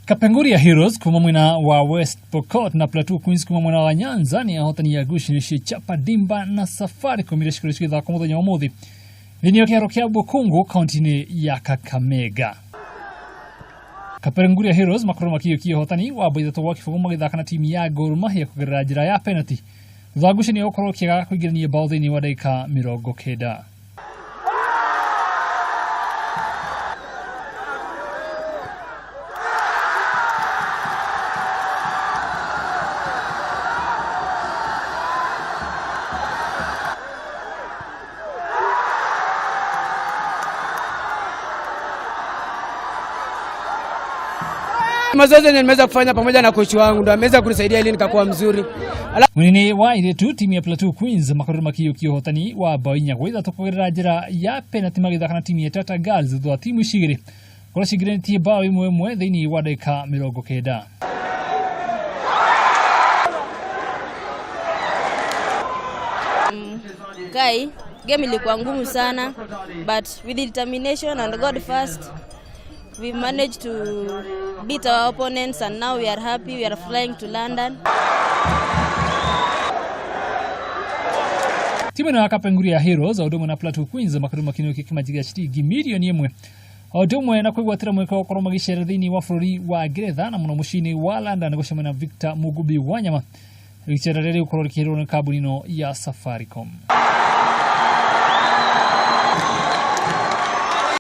Kapenguria Heroes kuma mwena wa West Pokot na Plateau Queens kuma mwena wa Nyanza ni ahotani ya ngucanio cia Chapa Dimba na Safaricom iria cikorwo cigĩthakwo mũthenya wa ũmũthĩ thĩinĩ wa kĩharo kĩa Bukungu kaunti-inĩ ya Kakamega. Kapenguria Heroes makorwo makĩiyũkia ũhotani wa bao 3-0 magĩthaka na timu ya Gor Mahia kũgerera njĩra ya penalty thutha wa ngucanio gũkorwo ĩkĩaga kũingĩrania bao thĩinĩ wa ndagĩka 90. Mazoezi yenye nimeweza kufanya pamoja na coach wangu ndo ameweza kunisaidia ili nikakuwa mzuri. Mwena-inĩ wa airĩtu timu ya Plateau Queens makorirwo makĩiyũkia ũhotani wa bao 4-3 kũgerera njĩra ya penalty magĩthaka na timu ya Tata Girls thutha wa timu ici igĩrĩ gũkorwo cingĩranĩtie bao 1-1 thĩinĩ wa ndagĩka 90. Kai, game ilikuwa ngumu sana, but with determination and God first we managed to beat our opponents, and now we are happy, we are flying to London. Timu ĩno ya Kapenguria Heroes o ũndũ ũmwe na Plateau Queens makorirwo makĩinũkia kĩmanjĩka gĩa ciringi mirioni 1 o ũndũ ũmwe na kwĩgwatĩra mweke wa gũkorwo magĩcera thĩinĩ wa bũrũri wa Ngeretha na mũno mũciĩ-inĩ wa London gũcemania na Victor Mugubi Wanyama icera rĩrĩa rĩgũkorwo rĩkĩhĩrwo nĩ kambuni ĩno ya Safaricom.